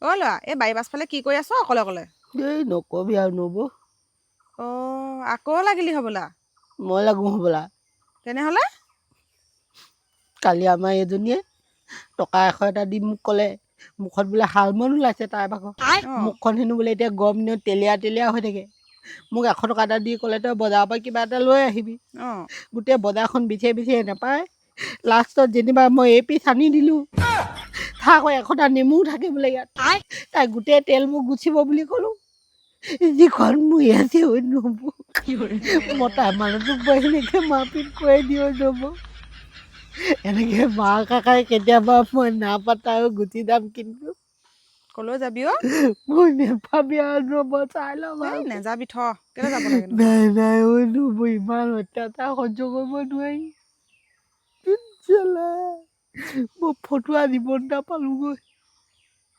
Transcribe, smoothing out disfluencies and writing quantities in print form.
অ' ল'ৰা, এই বাৰী পাছফালে কি কৰি আছ অকলে অকলে? এই নকবি আৰু নবৌ। অঁ, আকৌ লাগিলি হ'বলা? মই লাগো হ'বলা। তেনেহ'লে? কালি আমাৰ এজনীয়ে টকা 100 এটা দি মোক ক'লে, মুখত বোলে শালমন ওলাইছে তাইৰ ভাগৰ। মুখখন হেনো বোলে এতিয়া গৰম দিনত তেলীয়া তেলীয়া হৈ থাকে। মোক 100 টকা এটা দি ক'লে, তই বজাৰৰ পৰা কিবা এটা লৈ আহিবি। গোটেই বজাৰখন বিচাৰি বিচাৰি নাপায়, লাষ্টত যেনিবা মই এপিচ আনি দিলোঁ। থাক আকৌ এশটা নেমু থাকে বোলে ইয়াত, তাই গোটেই তেলবোৰ গুচিব বুলি ক'লোঁ। যিখন মুহি আছে ঐ নবৌ, মতা মানুহটোক মই সেনেকৈ মাৰপিট কৰি দিওঁ নবৌ। এনেকৈ মা কাকাই কেতিয়াবা মই নাপাতাও গুচি যাম কিন্তু। কলৈ যাবি অ'? মই নেপাবি আৰু নবৌ, চাই লম এই আৰু। নেযাবি থ, কেলৈ যাব লাগেনো? নাই নাই ঐ নবৌ, ইমান অত্যাচাৰ সহ্য কৰিব নোৱাৰি। চালা, মই ফটুৱা জীৱন এটা পালোগৈ।